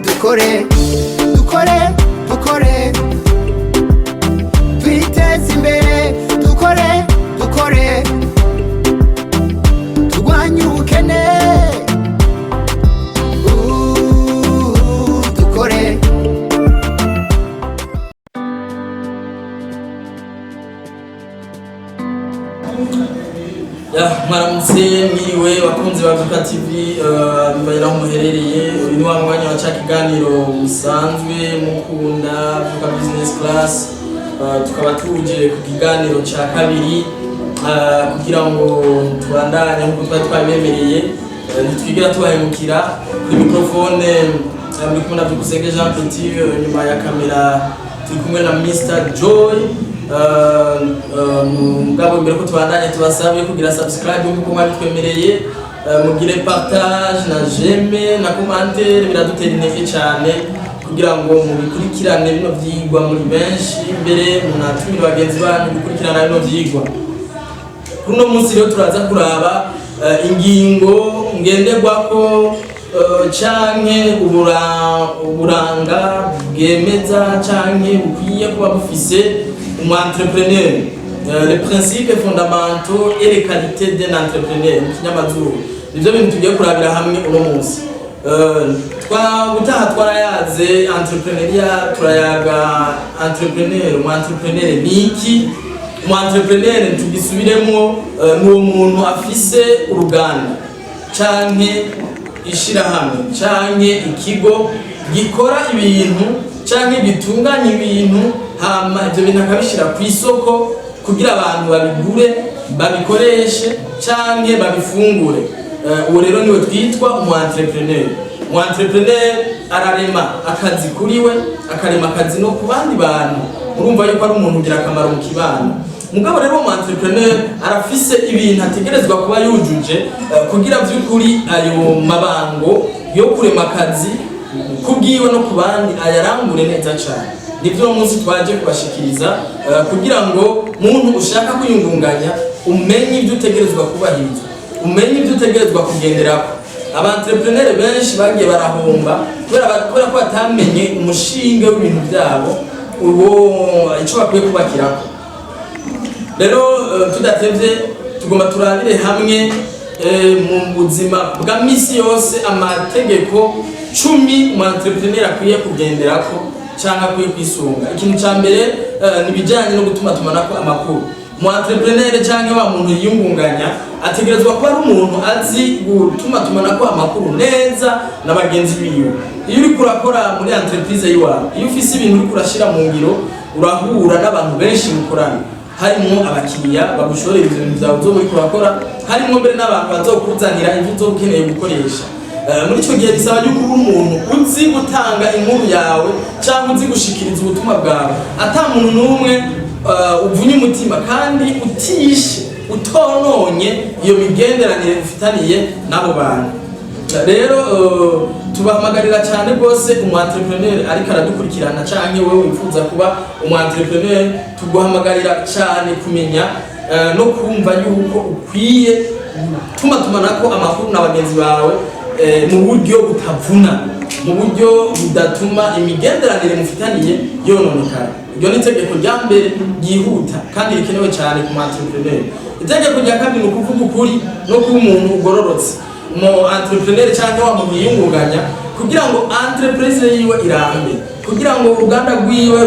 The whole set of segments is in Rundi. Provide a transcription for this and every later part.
Dukore, dukore, dukore, twiteze imbere. Dukore, dukore, turwanye ubukene. Dukore. Ya, mwaramutse, mwiriwe bakunzi ba Vyuka TV, bivanye naho muherereye. Uyu ni wa mwanya wa ca kiganiro musanzwe mukunda, Vyuka Business Class. Tukaba tuje ku kiganiro ca kabiri, kugira ngo tubandanye nkuko twari twabibemereye. Ntitwigera tubahemukira. Kuri microphone muri kumwe na Byukusenge Jean Petit, nyuma ya kamera turi kumwe na Mr Joy. Mugabo mbere ko tubandanye, tubasabe kugira subscribe nkuko mwabitwemereye, mugire partage na j'aime na commentaire, biradutera intege cyane kugira ngo mubikurikirane bino vyigwa muri benshi, mbere munatumire bagenzi banyu gukurikirana bino vyigwa. Kuri uno munsi rero turaza kuraba ingingo ngenderwako, canke uburanga bwemeza canke bukwiye kuba bufise umu entrepreneur, les principes fondamentaux et les qualités d'un entrepreneur mu kinyamazuru. Nivyo bintu tugiye kurabira hamwe uno munsi. Twa gutaha twarayaze entrepreneuriat, turayaga entrepreneur, umu entrepreneur ni iki. Umu entrepreneur, tugisubiremo, ni uwo muntu afise uruganda canke ishirahamwe canke ikigo gikora ibintu canke gitunganya ibintu, hama ivyo bintu akabishira ku isoko kugira abantu babigure, babikoreshe canke babifungure. Uwo rero niwe twitwa umu entrepreneur. Umu entrepreneur ararema akazi kuri we, akarema akazi no ku bandi bantu. Urumva yuko ari umuntu ugira akamaro mu kibano. Mugabo rero umu entrepreneur arafise ibintu ategerezwa kuba yujuje, kugira vy'ukuri ayo mabango yo kurema akazi kubwiwe no ku bandi ayarangure neza cane. Nivyo uno munsi twaje kubashikiriza, kugira ngo muntu ushaka kwiyungunganya umenye ibyo utegerezwa kubahiriza, umenye ibyo utegerezwa kugenderako. Aba entrepreneur benshi bagiye barahomba kubera ko batamenye umushinge w'ibintu byabo, uwo ico bakwiye kubakirako. Rero tudatevye, tugomba turabire hamwe, mu buzima bwa misi yose, amategeko 10 umu entrepreneur akwiye kugenderako canke akwiye kwisunga. Ikintu ca mbere ni ibijanye no gutuma tumanako amakuru. Umu entrepreneur canke wa muntu yiyungunganya ategerezwa kuba ari umuntu azi gutuma tumanako amakuru neza na bagenzi biwe. Iyo uriko urakora muri entreprise yiwawe, iyo ufise ibintu uriko urashira mu ngiro, urahura n'abantu benshi mukorana, harimwo abakiriya bagushorera ivyo bintu vyawe uzoba uriko urakora, harimwo mbere n'abantu bazokuzanira ivyo uzoba ukeneye gukoresha. Muri ico gihe bisaba yuko uba umuntu uzi gutanga inkuru yawe cyangwa uzi gushikiriza ubutumwa bwawe ata muntu n'umwe uvunye umutima, kandi utishe, utononye iyo migenderanire ufitaniye n'abo bantu. Rero tubahamagarira cyane rwose, umu entrepreneur ariko aradukurikirana canke wewe wifuza kuba umu entrepreneur, tuguhamagarira cyane kumenya no kumva yuko ukwiye gutuma tumanako amakuru na bagenzi bawe mu buryo butavuna, mu buryo budatuma imigenderanire mufitaniye yononekara. Iryo ni itegeko rya mbere ryihuta kandi rikenewe cyane ku mu entrepreneur. Itegeko rya kabiri ni ukuvuga ukuri no kuba umuntu ugororotse. Umu entrepreneur cyangwa wa muntu yiyungunganya, kugira ngo entreprise yiwe irambe, kugira ngo uruganda rwiwe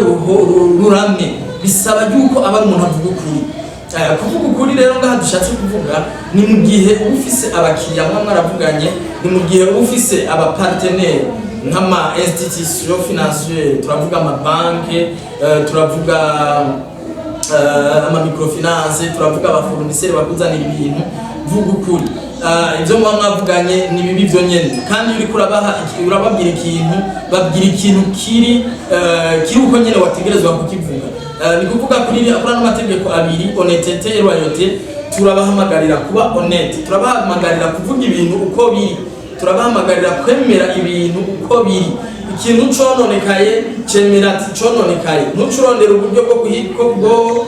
rurame, bisaba yuko aba ari umuntu avuga ukuri. Kuvuga ukuri rero ngaha dushatse kuvuga ni mu gihe uba ufise abakiriya muba mwaravuganye, ni mu gihe uba ufise aba partenaire nk'ama institution financière, turavuga amabanke, turavuga ama microfinance, turavuga aba fournisseur bakuzanira ibintu. Vuga ukuri. Ibyo muba mwavuganye ni bibi byo nyene. Kandi iyo uriko urabaha urababwira ikintu, babwira ikintu kiri uko nyene wategerezwa kukivuga. Ni kuvuga kuri ano mategeko abiri, honnêteté et loyauté, turabahamagarira kuba honnête, turabahamagarira kuvuga ibintu uko biri, turabahamagarira kwemera ibintu uko biri. Ikintu cononekaye, cemera ati cononekaye, ntucurondera uburyo bwo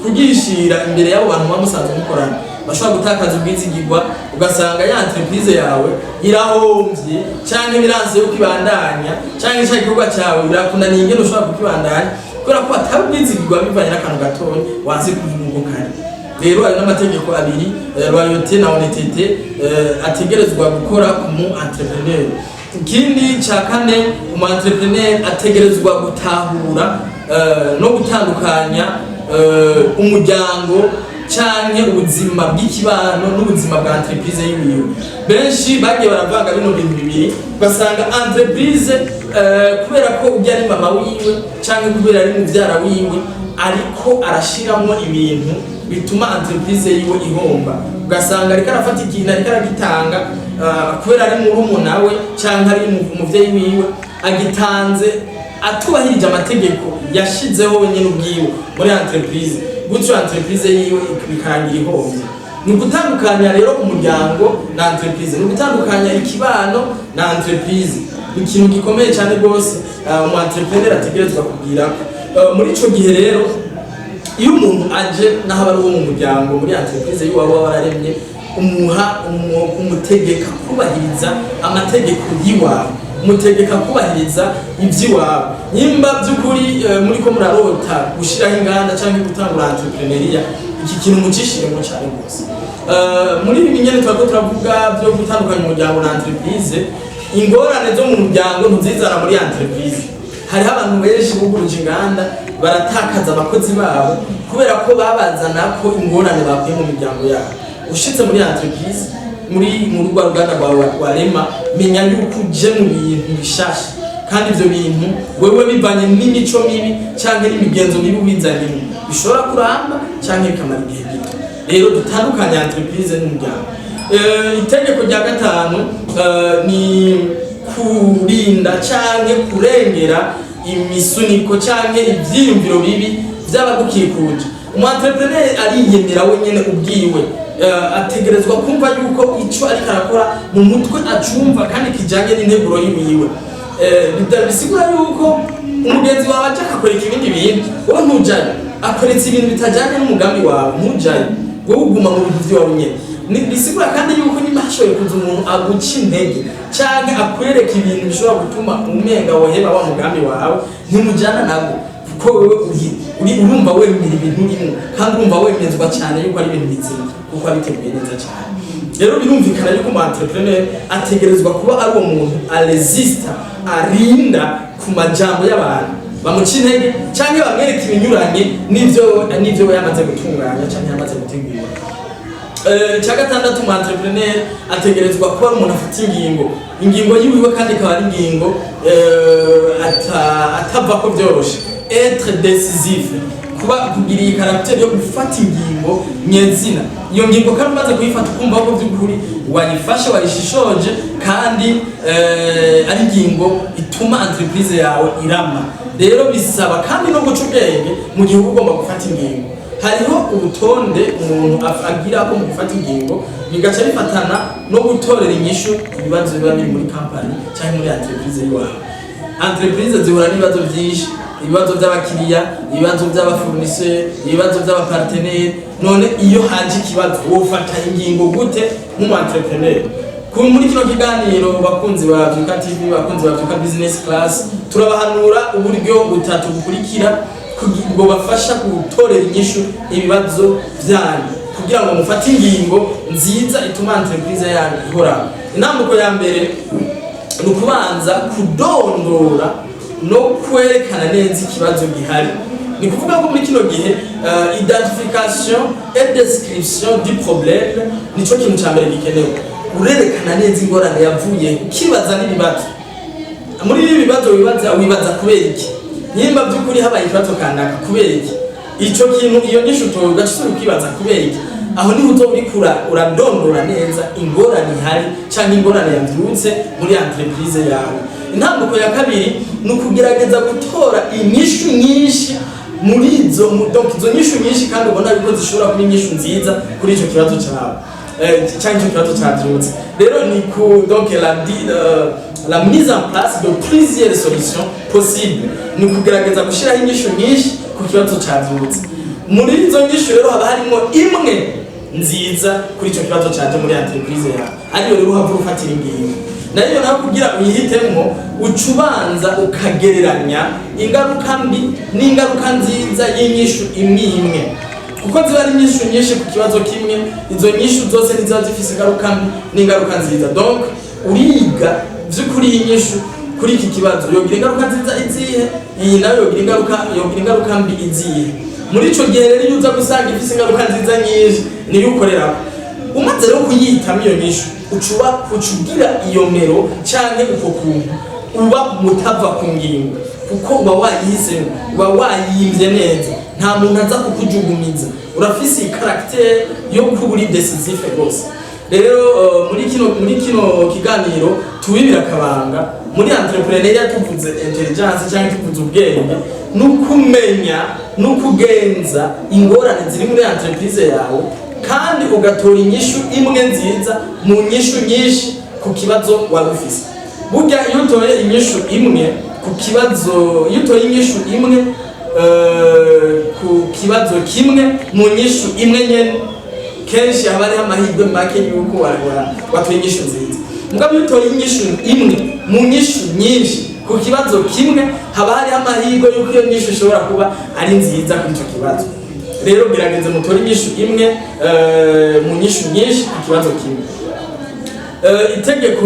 kugishira imbere y'abo bantu muba musanzwe mukorana. Bashobora gutakaza ubwizigirwa, ugasanga ya entreprise yawe irahomvye, canke biranse yuko ibandanya, canke ca gikorwa cyawe birakunaniye ingene ushobora kukibandanya, kubera ko atari ubwizigirwa bivanye n'akantu gatoya wanse kuvuga uko kari. Rero ayo n'amategeko abiri, loyauté na honnêteté, ategerezwa gukora ku mu entrepreneur. Ikindi ca kane, umu entrepreneur ategerezwa gutahura no gutandukanya umuryango canke ubuzima bw'ikibano n'ubuzima bwa entreprise yiwiwe. Benshi bagiye baravanga bino bintu bibiri, ugasanga entreprise, kubera ko ujya ari mama wiwe canke kubera ari muvyara wiwe, ariko arashiramwo ibintu bituma entreprise yiwe ihomba. Ugasanga ariko arafata ikintu, ariko aragitanga kubera ari murumuna we canke ari umuvyeyi wiwe, agitanze atubahirije amategeko yashizeho wenyine ubwiwe muri entreprise. Gutyo entreprise yiwe bikarangira ihomvye. Ni ugutandukanya rero umuryango na entreprise, ni ugutandukanya ikibano na entreprise. Ni ikintu gikomeye cyane rwose umu entrepreneur ategerezwa kubwirako. Muri ico gihe rero, iyo umuntu aje, naho aba ari uwo mu muryango, muri entreprise y'iwabo waba wararemye, umuha umutegeka kubahiriza amategeko y'iwawe, umutegeka kubahiriza iby'iwawe. Nimba by'ukuri muri ko murarota gushyiraho inganda cyangwa gutangura entrepreneuriat, iki kintu mucishiremo cyane rwose. Muri ibi nyene turako turavuga byo gutandukanya umuryango na entreprise, ingorane zo mu muryango ntuzizana muri entreprise. Hariho abantu benshi buguruje inganda baratakaza abakozi babo kubera ko babazana ko ingorane bakuye mu miryango yabo. Ushitse muri entreprise, muri rwa ruganda rwawe warema, menya yuko uje mu bintu bishasha, kandi ivyo bintu wewe bivanye n'imico mibi canke n'imigenzo mibi ubizanyemo, bishobora kuramba canke bikamara igihe gito. Rero dutandukanye entreprise n'umuryango. Itegeko rya gatanu ni kurinda canke kurengera imisuniko canke ivyiyumviro bibi vy'abagukikuje. Umu entrepreneur ariyemera wenyene ubwiwe. Ategerezwa kumva yuko ico ariko arakora mu mutwe acumva kandi kijanye n'integuro yiwiwe. Bisigura yuko umugenzi wawe aje akakwereka ibindi bintu, wowe ntujayo. Akweretse ibintu bitajanye n'umugambi wawe, ntujayo, wowe uguma mu bintu vy'iwawe nyene. Bisigura kandi yuko niba hashoboye kuza umuntu aguca intege canke akwereka ibintu bishobora gutuma umenga woheba wa mugambi wawe, ntimujana nabwo, kuko wewe uri urumva wemera ibintu urimo, kandi urumva wemezwa cyane yuko ari ibintu bizima, kuko abiteguye neza cyane. Rero birumvikana yuko umu entrepreneur ategerezwa kuba ari uwo muntu aresista, arinda ku majambo y'abantu bamuca intege canke bamwereka ibinyuranye n'ivyo we yamaze gutunganya canke yamaze gutegura. Icya gatandatu, umu entrepreneur ategerezwa kuba ari umuntu afata ingingo yiwiwe, kandi ikaba ari ingingo atava ko byoroshe, être décisif, kuba kugira iyi caractère yo gufata ingingo nyezina. Iyo ngingo kandi umaze kuyifata, ukumva ko by'ukuri wayifashe, wayishishoje, kandi ari ingingo ituma entreprise yawe irama. Rero bisaba kandi no guca ubwenge mu gihe uba ugomba gufata ingingo. Hariho urutonde umuntu agira ko mu gufata ingingo, bigaca bifatana no gutorera inyishu ibibazo biba biri muri company cyangwa muri entreprise y'iwawe. Entreprise zihura n'ibibazo byinshi: ibibazo by'abakiriya, ibibazo by'aba fournisseur, ibibazo by'aba partenaire. None iyo haje ikibazo, wofata ingingo gute nk'umu entrepreneur? Muri kino kiganiro, bakunzi ba Vyuka TV, bakunzi ba Vyuka Business Class, turabahanura uburyo butatu bukurikira bwobafasha gutorera inyishu ibibazo byanyu, kugira ngo mufate ingingo nziza ituma entreprise yanyu ihoraho. Intambuko ya mbere ni ukubanza kudondora no kwerekana neza ikibazo gihari. Ni kuvuga ko muri kino gihe identification et description du problème nico kintu ca mbere gikenewe. Urerekana neza ingorane yavuye, ukibaza n'ibibazo. Muri ibi bibazo wibaza, wibaza kubera iki? Nimba by'ukuri habaye ikibazo kanaka, kubera iki ico kintu? Iyo nyishu utoye, ugaca usubira ukibaza kubera iki. Aho niho uzoba uriko uradondora neza ingorane ihari canke ingorane yavyutse muri entreprise yawe. Intambuko ya kabiri ni ukugerageza gutora inyishu nyinshi muri izo donc izo nyishu nyinshi, kandi ubona yuko zishobora kuba inyishu nziza kuri ico kibazo cawe canke ico kibazo cavyutse. Rero ni ku donc la mise en place de plusieurs solutions possibles, ni ukugerageza gushiraho inyishu nyinshi ku kibazo cavyutse. Muri izo nyishu rero haba harimo imwe nziza kuri ico kibazo caje muri entreprise yawe, ariyo rero uhava ufatira ingingo. Nayo nawe kugira uyihitemwo, uca ubanza ukagereranya ingaruka mbi n'ingaruka nziza y'inyishu imwe imwe, kuko ziba ari inyishu nyinshi ku kibazo kimwe. Izo nyishu zose ntiziba zifise ingaruka mbi n'ingaruka nziza. Donc uriga vy'ukuri iyi nyishu kuri iki kibazo yogira ingaruka nziza izihe, iyi nayo yogira ingaruka mbi izihe. Muri ico gihe rero, iyo uza gusanga ifise ingaruka nziza nyinshi, niyo ukorerako. Umaze rero kuyitamo iyo nyishu, ucuba ucugira iyo mero canke uko kuntu uba mutava ku ngingo, kuko uba wayihisemo, uba wayimvye neza, nta muntu aza kukujugumiza. Urafise iyi caractère yo kuba uri décisif rwose. Rero muri kino kiganiro tubibira akabanga muri entrepreneuriat, tuvuze intelligence cyangwa tuvuze ubwenge, nukumenya nukugenza ingorane ziri muri entreprise yawe, kandi ugatora inyishu imwe nziza mu nyishu nyinshi ku kibazo waba ufise. Burya iyo utoye inyishu imwe ku kibazo, iyo utoye inyishu imwe ku kibazo kimwe mu nyishu imwe nyene, kenshi haba hariho amahirwe make yuko watoye inyishu nziza. Mugabo iyo utoye inyishu imwe mu nyishu nyinshi ku kibazo kimwe, haba hariho amahirwe yuko iyo nyishu ishobora kuba ari nziza kuri ico kibazo. Rero gerageza mutore inyishu imwe mu nyishu nyinshi ku kibazo kimwe. Itegeko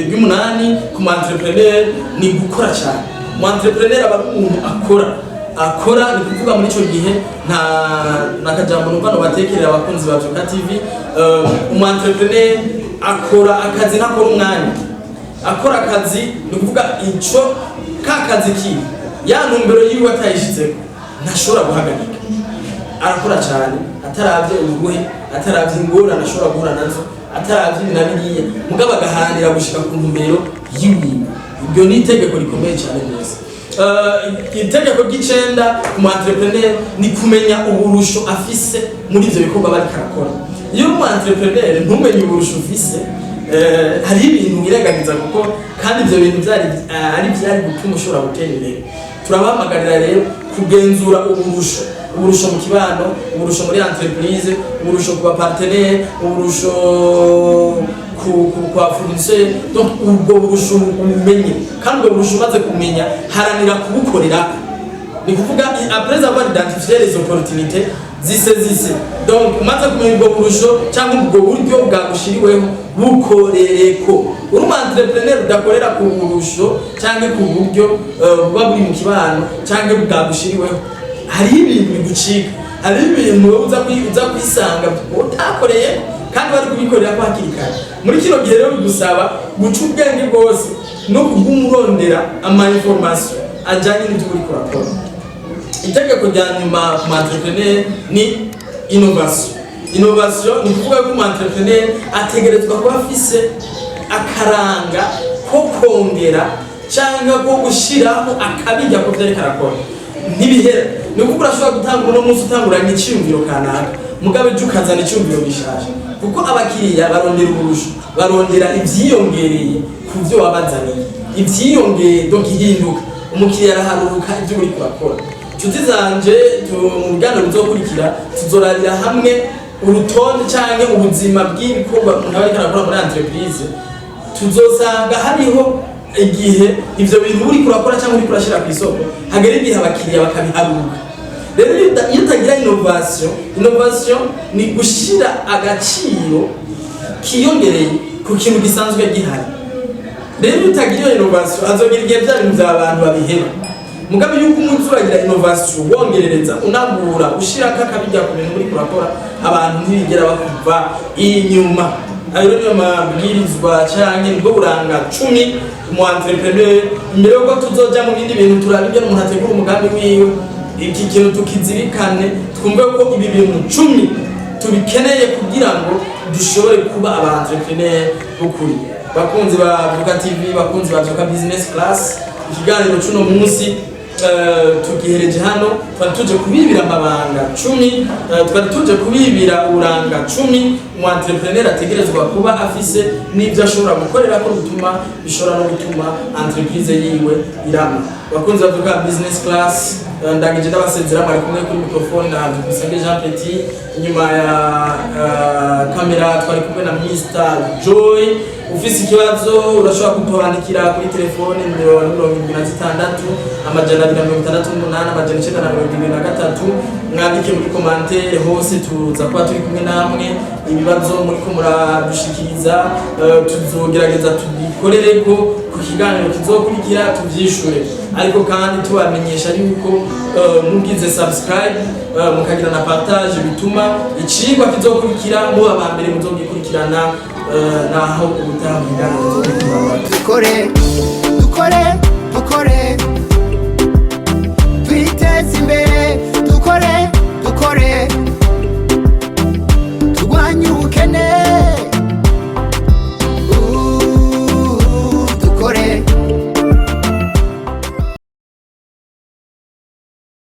ry'umunani ku mu entrepreneur ni gukora cyane. Mu entrepreneur aba ari umuntu akora. Akora ni kuvuga muri ico gihe nta nakajambo numva nobatekerera abakunzi ba Vyuka TV. Umu entrepreneur akora akazi, ntakora umwanya. Akora akazi ni kuvuga ico ka kazi kiwe, ya ntumbero yiwe atayishitseko ntashobora guhagarika. Arakora cyane ataravye ubuguhe, ataravye ingorane ashobora guhura nazo, ataravye ibi na biriya, mugabo agaharanira gushika ku ntumbero yiwiwe. Iryo ni itegeko rikomeye cyane rwose. Itegeko ry'icenda ku mu entrepreneur ni kumenya uburusho afise muri ivyo bikorwa bariko arakora. Iyo uri umu entrepreneur ntumenye uburusho ufise, hariho ibintu wirengagiza, kuko kandi ivyo bintu vyari ari vyari gutuma ushobora gutera imbere. Turabahamagarira rero kugenzura uburusho: uburusho mu kibano, uburusho muri entreprise, uburusho ku ba partenaire, uburusho ku kwa fournisseur. Donc ubwo burusho ubumenye, kandi ubwo burusho umaze kumenya, haranira kubukorerako. Ni kuvuga après avoir identifié les opportunités zise zise, donc umaze kumenya ubwo burusho cyangwa ubwo buryo bwagushiriweho, bukorereko. Uri umu entrepreneur udakorera ku burusho cyangwa ku buryo buba buri mu kibano cyangwa bwagushiriweho, hariho ibintu bigucika, hariho ibintu wowe uza kwisanga utakoreye kandi bari kubikorera ko hakiri kare. Muri kino gihe rero bigusaba guca ubwenge bwose no kuguma urondera ama information ajyanye n'ibyo uriko urakora. Itegeko rya nyuma ku mu entrepreneur ni innovation. Innovation ni ukuvuga ko umu entrepreneur ategerezwa kuba afise akaranga ko kongera cyangwa ko gushyiraho akabijya ku byo ariko arakora. Ntibihera. Ni ukuvuga urashobora gutanga uno munsi utanguranye icyiyumviro kanaka, mugabo ejo ukazana icyumviro gishasha, kuko abakiriya barondera uburusho, barondera ivyiyongereye ku byo wabazaniye, ivyiyongeye. Donc ihinduka, umukiriya araharuka ibyo uriko urakora. Nshuti zanje, mu biganiro bizokurikira tuzorabira hamwe urutonde canke ubuzima bw'ibikorwa umuntu aba ariko arakora muri entreprise. Tuzosanga hariho igihe ivyo bintu uriko urakora cyangwa uriko urashira ku isoko hagera igihe abakiriya bakabiharuka. Rero iyo utagira innovation, innovation ni gushira agaciro kiyongereye ku kintu gisanzwe gihari. Rero iyo utagira iyo innovation, hazogira igihe bya bintu by'abantu babiheba. Mugabe yuko umunsi uragira innovation, wongerereza, unagura, ushirako akabijya ku bintu uriko urakora, abantu ntibigera bakuva inyuma. Ayo niyo mabwirizwa canke nibwo buranga 10 umu entrepreneur. Imbere yuko tuzoja mu bindi bintu, turaba ingene umuntu ategura umugambi wiwe. Iki kintu tukizirikane, twumve ko ibi bintu 10. Tubikeneye kugira ngo dushobore kuba aba entrepreneur b'ukuri. Bakunzi ba Vyuka TV, bakunzi ba Vyuka Business Class, ikiganiro c'uno munsi tugihereje hano. Twari tuje kubibira amabanga 10, twari tuje kubibira uburanga 10 umu entrepreneur ategerezwa kuba afise n'ibyo ashobora gukorera ko bituma bishobora no gutuma entreprise yiwe irama. Bakunzi ba Vyuka Business Class, ndangije ndabasezera. Mwari kumwe kuri microphone na Byukusenge Jean Petit. Inyuma ya kamera twari kumwe na Mr Joy. Ufise ikibazo urashobora kutwandikira kuri telefone nimero 76 268 973. Mwandike muri commentaire, hose tuza kuba turi kumwe namwe. Ibibazo muriko muradushikiriza, tuzogerageza tubikorereko ku kiganiro kizokurikira, tuvyishure. Ariko kandi tubamenyesha yuko mugize subscribe, mukagira na partage, bituma icigwa kizokurikira muba ba mbere muzogikurikirana. Naho ubutaha mu kiganiro kizokurikira. Dukore, dukore.